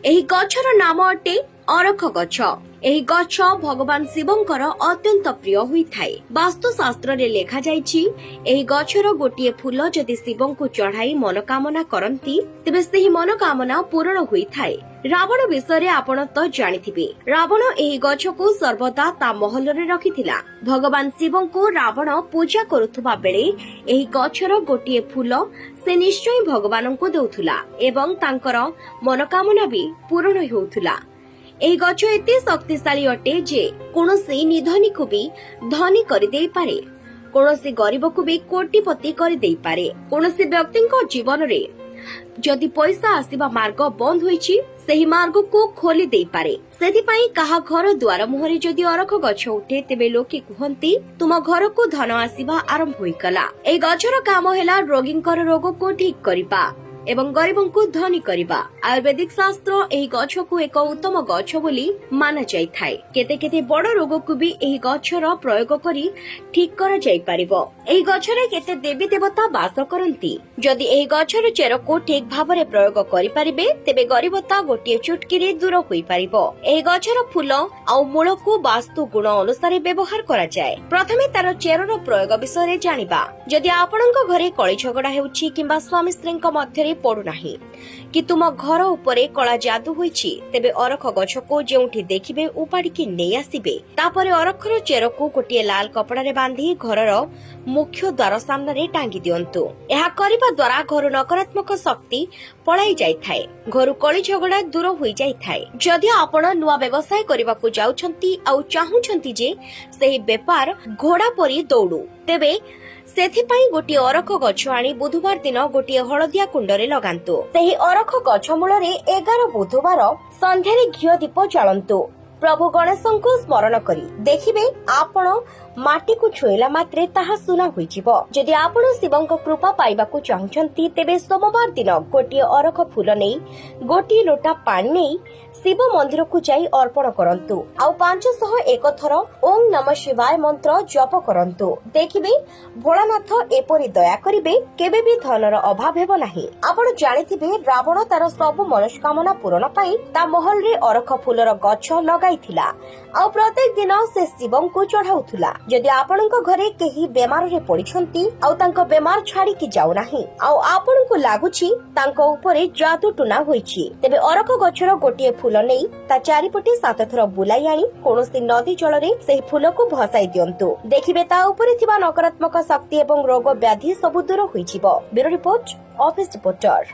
ଏହି ଗଛର ନାମ ଅଟେ ଅରଖ ଗଛ। ଏହି ଗଛ ଭଗବାନ ଶିବଙ୍କର ଅତ୍ୟନ୍ତ ପ୍ରିୟ ହୋଇଥାଏ। ବାସ୍ତୁଶାସ୍ତ୍ରରେ ଲେଖାଯାଇଛି, ଏହି ଗଛର ଗୋଟିଏ ଫୁଲ ଯଦି ଶିବଙ୍କୁ ଚଢାଇ ମନୋକାମନା କରନ୍ତି, ତେବେ ସେହି ମନୋକାମନା ପୂରଣ ହୋଇଥାଏ। ରାବଣ ବିଷୟରେ ଆପଣ ତ ଜାଣିଥିବେ। ରାବଣ ଏହି ଗଛକୁ ସର୍ବଦା ତା ମହଲରେ ରଖିଥିଲା। ଭଗବାନ ଶିବଙ୍କୁ ରାବଣ ପୂଜା କରୁଥିବା ବେଳେ ଏହି ଗଛର ଗୋଟିଏ ଫୁଲ ସେ ନିଶ୍ଚୟ ଭଗବାନଙ୍କୁ ଦେଉଥିଲା ଏବଂ ତାଙ୍କର ମନୋକାମନା ବି ପୂରଣ ହେଉଥିଲା। ଏହି ଗଛ ଏତେ ଶକ୍ତିଶାଳୀ ଅଟେ ଯେ କୌଣସି ନିଧନୀକୁ ବି ଧନୀ କରିଦେଇପାରେ, କୌଣସି ଗରିବକୁ ବି କୋଟିପତି କରିଦେଇପାରେ। କୌଣସି ବ୍ୟକ୍ତିଙ୍କ ଜୀବନରେ ଯଦି ପଇସା ଆସିବା ମାର୍ଗ ବନ୍ଦ ହୋଇଛି, ସେହି ମାର୍ଗକୁ ଖୋଲି ଦେଇପାରେ। ସେଥିପାଇଁ କାହା ଘର ଦୁଆର ମୁହଁରେ ଯଦି ଅରଖ ଗଛ ଉଠେ, ତେବେ ଲୋକେ କୁହନ୍ତି, "ତୁମ ଘରକୁ ଧନ ଆସିବା ଆରମ୍ଭ ହୋଇଗଲା।" ଏହି ଗଛର କାମ ହେଲା ରୋଗୀଙ୍କର ରୋଗକୁ ଠିକ କରିବା ଏବଂ ଗରିବଙ୍କୁ ଧନୀ କରିବା। ଆୟୁର୍ବେଦିକ ଶାସ୍ତ୍ର ଏହି ଗଛକୁ ଏକ ଉତ୍ତମ ଗଛ ବୋଲି ମାନାଯାଇଥାଏ। କେତେ କେତେ ବଡ ରୋଗକୁ ବି ଏହି ଗଛର ପ୍ରୟୋଗ କରି ଠିକ କରାଯାଇପାରିବ। ଏହି ଗଛରେ କେତେ ଦେବୀ ଦେବତା ବାସ କରନ୍ତି। ଯଦି ଏହି ଗଛର ଚେରକୁ ଠିକ ଭାବରେ ପ୍ରୟୋଗ କରିପାରିବେ, ତେବେ ଗରିବତା ଗୋଟିଏ ଚୁଟକିରେ ଦୂର ହୋଇପାରିବ। ଏହି ଗଛର ଫୁଲ ଆଉ ମୂଳକୁ ବାସ୍ତୁ ଗୁଣ ଅନୁସାରେ ବ୍ୟବହାର କରାଯାଏ। ପ୍ରଥମେ ତାର ଚେରର ପ୍ରୟୋଗ ବିଷୟରେ ଜାଣିବା। ଯଦି ଆପଣଙ୍କ ଘରେ କଳି ଝଗଡା ହେଉଛି କିମ୍ବା ସ୍ୱାମୀ ସ୍ତ୍ରୀଙ୍କ ମଧ୍ୟରେ ପଡୁନାହିଁ କି ତୁମ ଘର ଉପରେ କଳା ଯାଦୁ ହୋଇଛି, ତେବେ ଅରଖ ଗଛକୁ ଯେଉଁଠି ଦେଖିବେ ଉପାଡିକି ନେଇ ଆସିବେ। ତାପରେ ଅରଖର ଚେରକୁ ଗୋଟିଏ ଲାଲ କପଡାରେ ବାନ୍ଧି ଘରର ମୁଖ୍ୟ ଦ୍ୱାର ସାମ୍ନାରେ ଟାଙ୍ଗି ଦିଅନ୍ତୁ। ଏହା କରିବା ଦ୍ୱାରା ଘରୁ ନକାରାତ୍ମକ ଶକ୍ତି ପଳାଇ ଯାଇଥାଏ, ଘରୁ କଳି ଝଗଡା ଦୂର ହୋଇଯାଇଥାଏ। ଯଦି ଆପଣ ନୂଆ ବ୍ୟବସାୟ କରିବାକୁ ଯାଉଛନ୍ତି ଆଉ ଚାହୁଁଛନ୍ତି ଯେ ସେହି ବେପାର ଘୋଡା ପରି ଦୌଡୁ, ତେବେ ସେଥିପାଇଁ ଗୋଟିଏ ଅରଖ ଗଛ ଆଣି ବୁଧବାର ଦିନ ଗୋଟିଏ ହଳଦିଆ କୁଣ୍ଡରେ ଲଗାନ୍ତୁ। ସେହି ଅରଖ ଗଛ ମୂଳରେ 11 ବୁଧବାର ସନ୍ଧ୍ୟାରେ ଘିଅ ଦୀପ ଜାଳନ୍ତୁ ପ୍ରଭୁ ଗଣେଶଙ୍କୁ ସ୍ମରଣ କରି। ଦେଖିବେ, ଆପଣ ମାଟିକୁ ଛୁଇଁଲା ମାତ୍ରେ ତାହା ସୁନା ହୋଇଯିବ। ଯଦି ଆପଣ ଶିବଙ୍କ କୃପା ପାଇବାକୁ ଚାହୁଁଛନ୍ତି, ତେବେ ସୋମବାର ଦିନ ଗୋଟିଏ ଅରଖ ଫୁଲ ନେଇ, ଗୋଟିଏ ଲୋଟା ପାଣି ନେଇ ଶିବ ମନ୍ଦିରକୁ ଯାଇ ଅର୍ପଣ କରନ୍ତୁ ଆଉ 501 ଥର ଓಂ ନମ ଶିବାୟ ମନ୍ତ୍ର ଜପ କରନ୍ତୁ। ଦେଖିବେ, ଭୋଳାନାଥ ଏପରି ଦୟା କରିବେ, କେବେ ବି ଧନର ଅଭାବ ହେବ ନାହିଁ। ଆପଣ ଜାଣିଥିବେ, ରାବଣ ତାର ସବୁ ମନସ୍କାମନା ପୂରଣ ପାଇଁ ତା ମହଲରେ ଅରଖ ଫୁଲର ଗଛ ଲଗାଇଥିଲା ଆଉ ପ୍ରତ୍ୟେକ ଦିନ ସେ ଶିବଙ୍କୁ ଚଢାଉଥିଲା। ଯଦି ଆପଣଙ୍କ ଘରେ କେହି ବେମାରରେ ପଡିଛନ୍ତି ଆଉ ତାଙ୍କ ବେମାର ଛାଡିକି ଯାଉନାହିଁ ଆଉ ଆପଣଙ୍କୁ ଲାଗୁଛି ତାଙ୍କ ଉପରେ ଯାଦୁ ଟୁନା ହୋଇଛି, ତେବେ ଅରଖ ଗଛର ଗୋଟିଏ ଫୁଲ ନେଇ ତା ଚାରିପଟେ ସାତ ଥର ବୁଲାଇ ଆଣି କୌଣସି ନଦୀ ଜଳରେ ସେହି ଫୁଲକୁ ଭସାଇ ଦିଅନ୍ତୁ। ଦେଖିବେ, ତା ଉପରେ ଥିବା ନକାରାତ୍ମକ ଶକ୍ତି ଏବଂ ରୋଗ ବ୍ୟାଧି ସବୁ ଦୂର ହୋଇଯିବ। Bureau report, office reporter.